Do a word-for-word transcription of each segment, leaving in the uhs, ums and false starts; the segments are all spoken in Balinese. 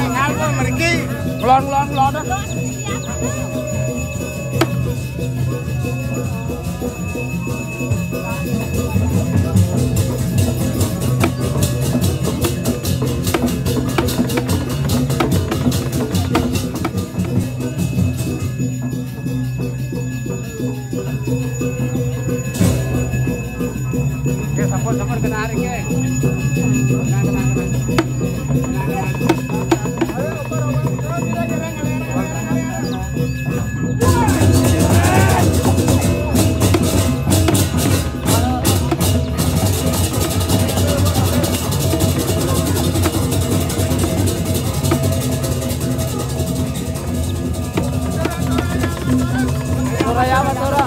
Ngalor mriki, ngelon-ngelon, ngelon. Oke, sampun, sampun, kena aring, oke. Kena, kena, kena. Kena, kena. Ora ya, Mas, ora.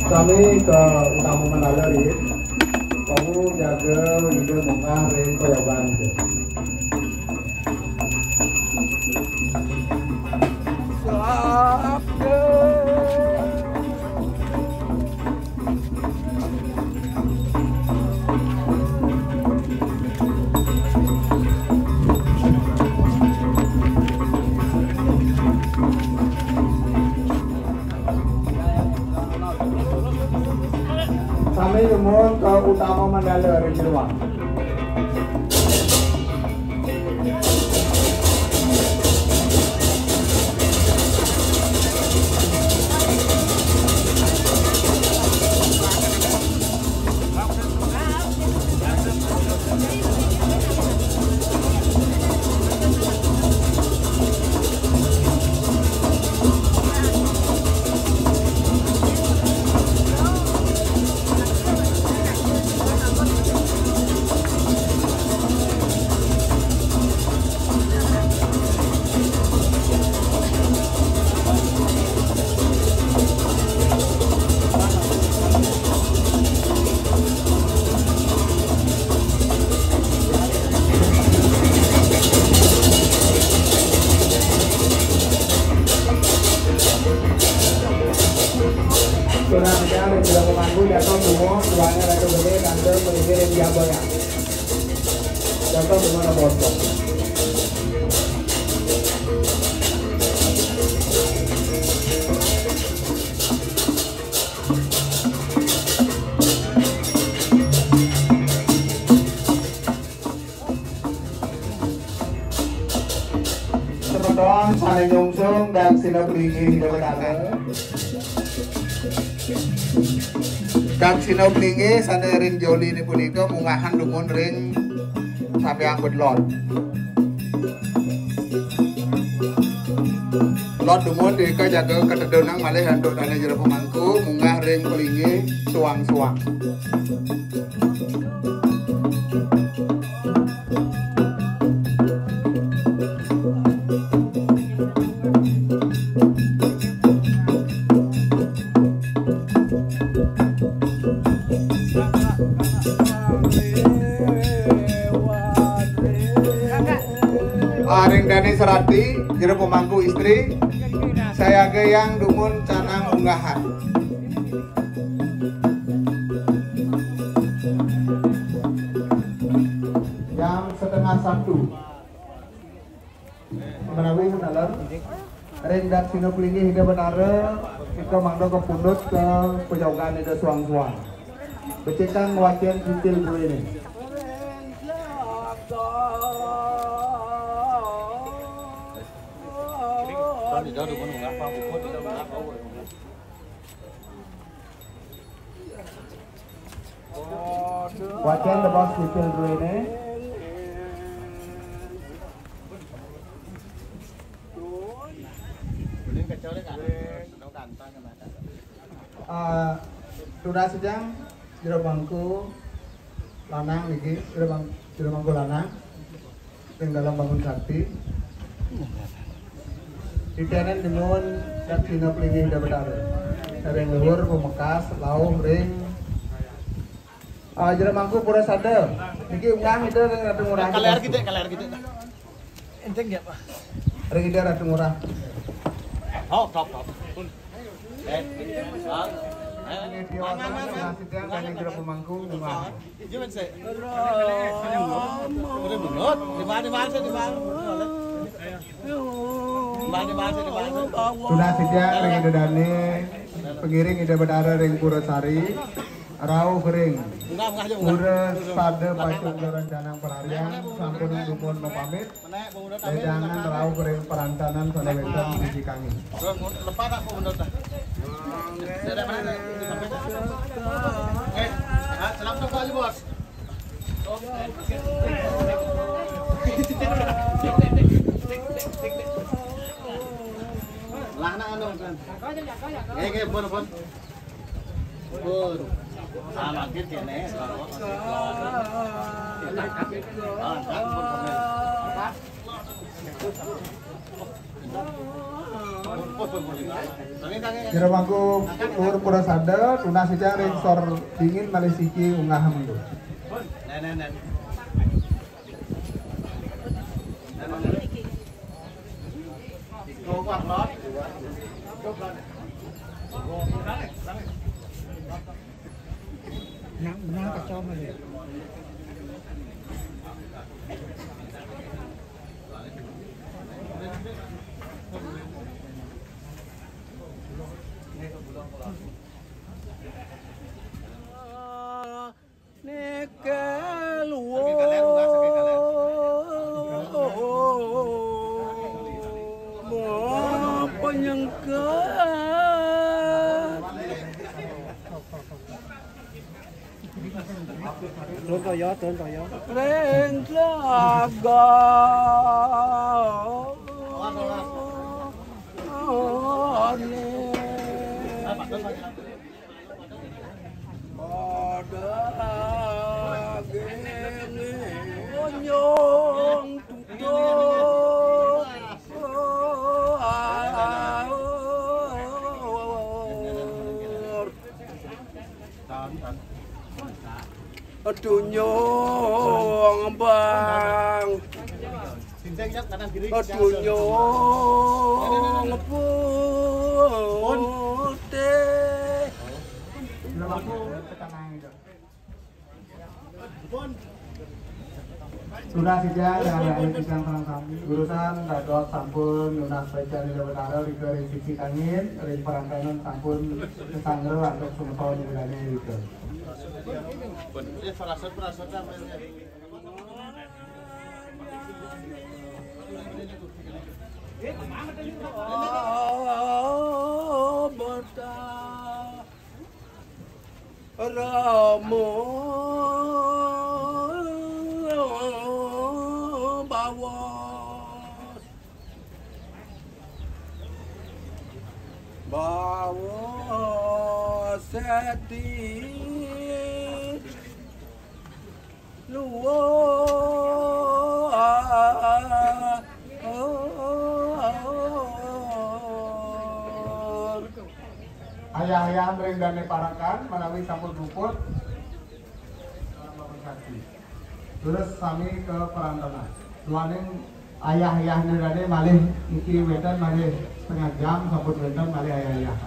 Sami ka utama mandala ri. Kamu jaga ida mungkah ring payaban ida. Sami nyumbung ka utama mandala ring jero. Kurang ajar, tidak memanggul, datang semua, tuanya Ratu Gede, tante, penyidik, yang diambil ya. Datang semua, bos. Sané nyungsung daksina plinggih Ida Betara. Daksina plinggih sané ring joliné punika munggahang dumun ring sampéang bedlot. Lot dumun irika jaga katedunang malih antuk dané jero pemangku munggah ring plinggih suang-suang. Aring Dani Serati, jero pemangku istri, sayaga yang dumun canang unggahan. Jam setengah satu. Menawi dalem ring daksina plinggih Ida Betara, ika mangda kapundhut ka pajogan Ida suang-suang. Becikang wacén titil druéné. Wacén tebas titil druéné. Ah, tunas titiang jero pemangku lanang niki, jero pemang-, jero pemangku lanang. Ring dalem bangun sakti. Titianan dumun daksina plinggih Ida Betara. Ring luhur pamekas lauh ring, ah, jero pemangku Pura Sada. Niki unggah Ida ring Ratu Ngurah. Kaler gitu, kaler gitu. Enteng ya, Pak. Ring Ida Ratu Ngurah. Oh, top, top. Eh, Bang. Eh, Bang, Bang, Bang, Bang. Nasibnya kan yang jero pemangku, Bang. Iya, Bang, saya. Udah menurut. Di mana, di mana, di mana? Di mana, di mana, di mana? Tunas titiang ring Ida Dané, pengiring Ida Betara ring Purasari, rauh ring Pura Sada Pacundra Rencana Perarian, sampun dumun mapamit. Wewidangan rauh ring parancanan sané wénten sisi kangin. Terus lepas tak, Bu, bener tak? Tidak ada mana, tidak sampai tak? Eh, ah, salam dong, Pak Haji, Bos. Lah, nak, anu, kan. Eh, eh, pun, pun. Pun. Ah, makin kéné. Jero pemangku Pura Sada, tunas titiang ring sor dingin malih siki unggah minggu. Nang, nang kacau malih. Niki luwung penyengket. Turun toya, turun toya. Ring tlaga. Padaging onyong tutur. Aduh nyong bang. Aduh nyong putih. Sudah sida, yang lain sidang tenang sami. Urusan dadot sampun nunas pecah di Betara, rika ring sisi kangin, ring perangkanan sampun kesanggra antuk semeton budaya rika. Pun. Eh, parasot, parasot, apa ini? Abata Rama Bawa Bawa Seti Luo Ayah-ayah mring dane parekan menawi sampun puput. Terus sami ke perantenan. Duaning ayah-ayah nirane malih niki wenten malih setengah jam sampun wenten malih ayah-ayah.